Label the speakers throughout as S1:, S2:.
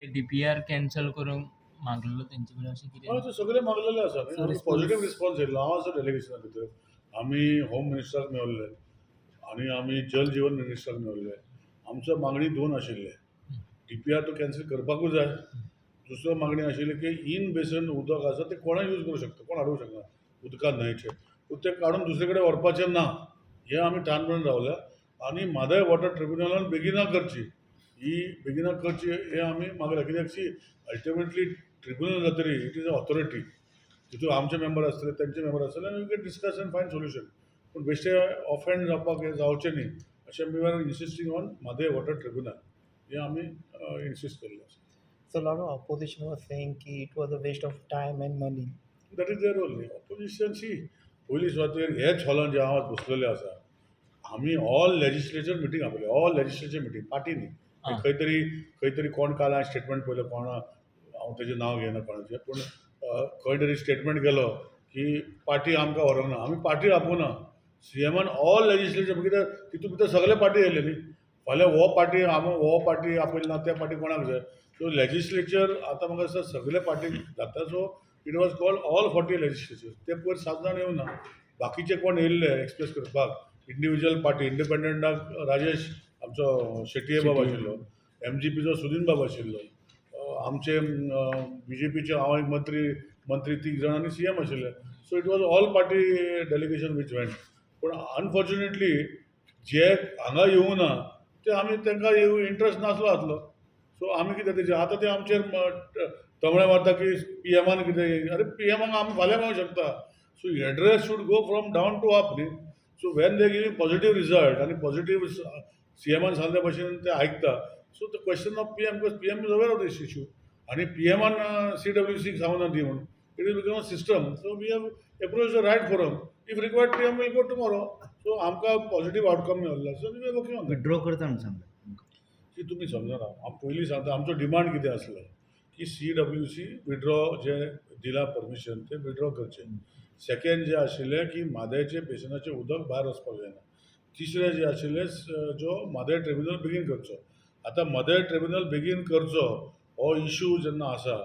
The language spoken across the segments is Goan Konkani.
S1: डीपीआर कॅन्सल करूंक मागलेलो तेंचे कडेन, अशें कितें?
S2: हय, ते सगळे मागलेले आसा.
S3: So response-
S2: positive response येयल्लो. हांव आसा डेलिगेशना भितर. आमी होम मिनिस्टराक मेवल्ले आनी आमी जल जिवन मिनिस्टराक मेवल्ले. आमचो मागणी दोन आशिल्ले: डीपीआर तो कॅन्सल करपाकूच जाय. दुसरो मागणी आशिल्ली की इन बेसन उदक आसा तें कोणूय यूज करूं शकता, कोण हाडूंक शकना उदकांत न्हंयचें, पूण तें काडून दुसरे कडेन व्हरपाचें ना हें आमी ठाणपणान रावल्या. आनी म्हादय वॉटर ट्रिब्युनलान बेगिना करची, ही बेगिना करची हें आमी मागलां. कित्याक सी, अल्टिमेटली ट्रिब्युनल जातरी it is a authority. तितून आमचे मेंबर आसतले, तेंचे मेंबर आसतले आनी we can discuss and find solution. पूण बेश्टे ऑफेंड जावपाक हें जावचें न्ही अशें we are insisting on Mhadei Water Tribunal. हें आमी इन्सिस्ट केल्लें आसा.
S3: So a lot of opposition was saying ki it was a waste of time and money.
S2: That is their role. Opposition, see, पयली सुवातेर हेच हॉलान जे हांव आज बसलेले आसा, आमी ऑल लेजिस्लेचर मिटींग आपयली. ऑल लेजिस्लेचर मिटींग, पार्टी न्ही. खंय तरी खंय तरी कोण काल हांवें स्टेटमेंट पळयलें, कोण, हांव तेजें नांव घेयना कोणाचें, पूण खंय तरी स्टेटमेंट गेलो की पार्टी आमकां व्हरूंक ना. आमी पार्टी आपोवना. सीएमान ऑल लेजिस्लेचर, कित्याक तितून भितर सगळे पार्टी येयले न्ही. फाल्यां हो पार्टी, आमी हो पार्टी आपयले ना, त्या पार्टी कोणाक जाय? सो लेजिस्लेचर आतां म्हाका दिसता सगळे पार्टीक जाता. So it was called all 40 legislature. ते पयर सात जाण येवना. बाकीचे कोण येयल्ले एक्सप्रेस करपाक इंडिविज्युअल पार्टी, इंडिपेंडंटाक राजेश आमचो शेटये बाब आशिल्लो, एमजीपीचो सुदीन बाब आशिल्लो, आमचे बीजेपीचे हांव एक मंत्री, मंत्री तीग जाण आनी सीएम आशिल्ले. So it was all party delegation which went. पूण अनफॉर्च्युनेटली जे हांगा येवंक ना ते आमी तांकां इंट्रस्ट नासलो जातलो. सो आमी कितें तेजें आतां ते आमचेर तमळे मारता की पीएमान कितें. अरे, पीएमाक आमी फाल्यां मेळूंक शकता. So address should go from down to up न्ही. So when they giving positive result आनी पॉझिटीव सीएमान सांगल्या भशेन ते आयकता, so the question of PM, because PM is aware of this issue आनी पीएमान सीडब्ल्यूसीक सांगूना दी म्हणून, it is become a system. So we have approach the right forum. If required, PM will go tomorrow. So आमकां पॉझिटीव आवटकम मेळिल्लो, so we are working on that.
S4: Withdraw करता म्हणून सांगलें.
S2: की तुमी समजना, हांव पयलीं सांगता, आमचो डिमांड कितें आसलो की सीडब्ल्यूसी विड्रॉ जे दिलां परमिशन तें विड्रॉ करचें. सेकेंड जें आशिल्लें की म्हादयचें बेसनाचें उदक भायर वचपाक जायना. तिसरें जें आशिल्लें, जो म्हादय ट्रिब्युनल बेगीन करचो. आतां म्हादय ट्रिब्युनल बेगीन करचो हो इशू जेन्ना आसा,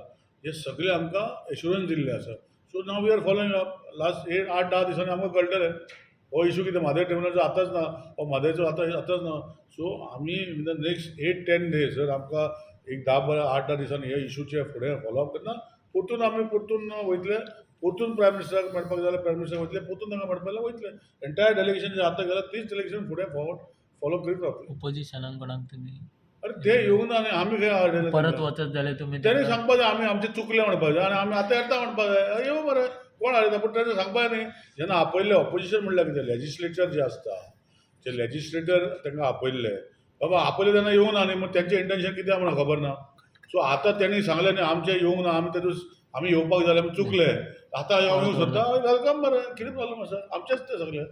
S2: हे सगळे आमकां एश्युरन्स दिल्ले आसा. So now we are following up. Last 8, 8-10 दिसांनी आमकां कळटलें हो इशू कितें. म्हादय ट्रिब्युनलचो आतांच ना, हो म्हादयचो आतां आतांच ना. सो आमी in the next 8-10 days, जर आमकां एक 10-12, 8-10 दिसांनी हे इशूचे फुडें फॉलोअप करना, परतून आमी परतून वयतले. परतून प्रायम मिनिस्टराक मेळपाक जाल्यार प्रायम मिनिस्टर वयतले, परतून तांकां मेळपाक जाल्यार वयतले. एंटायर डेलिगेशन जे आतां गेला, तीच डेलिगेशन फुडें फॉरवर्ड फॉलो करीत रावतले.
S1: ओपोजिशनाक कोणाक तुमी
S2: अरे, ते येवंक ना आनी आमी खंय आडयले
S1: परत
S2: तांकां?
S1: वचत जाल्यार तुमी
S2: तेणी सांगपा जाय, आमी आमचें चुकलें म्हणपाक जाय आनी आमी आतां येता म्हणपाक जाय. अरे, येवं मरे, कोण हाडयता? पूण तेणें सांगपाक न्ही. जेन्ना आपयल्लें, ऑपोजिशन म्हणल्यार कितें, लेजिस्लेचर जे आसता ते लेजिस्लेटर, तांकां आपयल्ले बाबा, आपयले तेन्ना येवंक ना न्ही. मग तेंचें इंटेन्शन कितें आहा म्हणून खबर ना. सो आतां तेणी सांगलें न्ही, आमचें येवंक ना, आमी ते दीस आमी येवपाक जाय, आमी चुकले, आतां हांव येवंक सोदता. Welcome मरे, कितें प्रॉब्लम आसा? आमचेच ते सगळे.